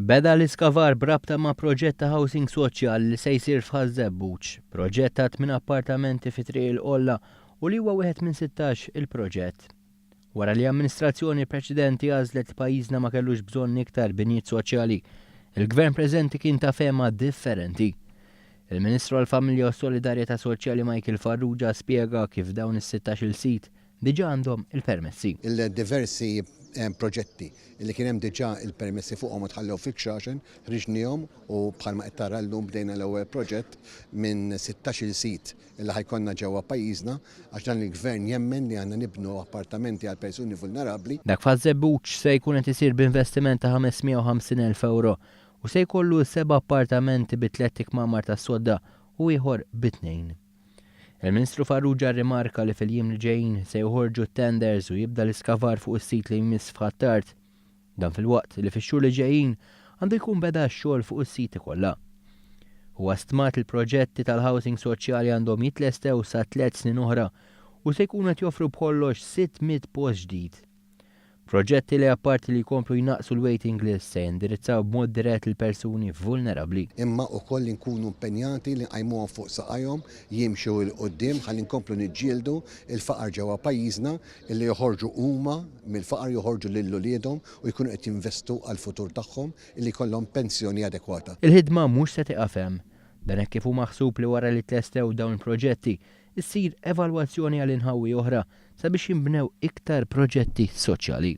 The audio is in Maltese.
Beda l-iskavar b'rabta ma' proġett ta' housing soċjali li se jsir f'Ħaż-Żebbuġ, proġett ta' tmien appartamenti fi Triq il-Qolla u li huwa wieħed minn 16 il-proġett. Wara li amministrazzjoni preċedenti għażlet li pajjiżna ma kellux bżonn iktar binjiet soċjali, il-Gvern preżenti kien ta' fehma differenti. Il-Ministru għall-Familja u s-Solidarjetà Soċjali Michael Farrugia spjega kif dawn is-16-il sit diġà għandhom il-permessi. Il-diversi proġetti li kien hemm diġà il-permessi fuqhom u tħallew fil-kxaxen, ħriġniehom u bħalma qed tara llum bdejna l-ewwel proġett minn 16-il sit li ħa jkollna ġewwa pajjiżna għax dan il-Gvern jemmen li għandna nibnu appartamenti għal persuni vulnerabbli. Dak f'Ħaż-Żebbuġ se jkun qed isir b'investiment ta' 550,000 ewro u se jkollu seba' appartamenti bi tlett ikmamar tas-sodda u ieħor bi tnejn. Il-Ministru Farrugia rrimarka li fil-jiem li ġejjin se joħorġu t-tenders u jibda l-iskavar fuq is-sit li jmiss f'Ħ'Attard. Dan filwaqt li fix-xhur li ġejjin għandu jkun beda x-xogħol fuq is-siti kollha. Huwa stmat li l-proġetti tal-housing soċjali għandhom jitlestew sa tlett snin oħra u se jkunu qed joffru b'kollox 600 post ġdid. Proġetti li apparti li jkomplu jnaqqsu l-waiting list se jindirizzaw b'mod dirett lill-persuni vulnerabbli. Imma ukoll li nkunu impenjati li nqajmuhom fuq saqajhom, jimxu 'l quddiem ħalli nkomplu niġġieldu l-faqar ġewwa pajjiżna, illi joħorġu huma mill-faqar, joħorġu lil uliedhom u jkunu qed jinvestu għall-futur tagħhom illi jkollhom pensjoni adekwata. Il-ħidma mhux se tieqaf hemm. Dan hekk kif hu maħsub li wara li tlestew dawn il-proġetti, issir evalwazzjoni għal inħawi oħra sabiex jinbnew iktar proġetti soċjali.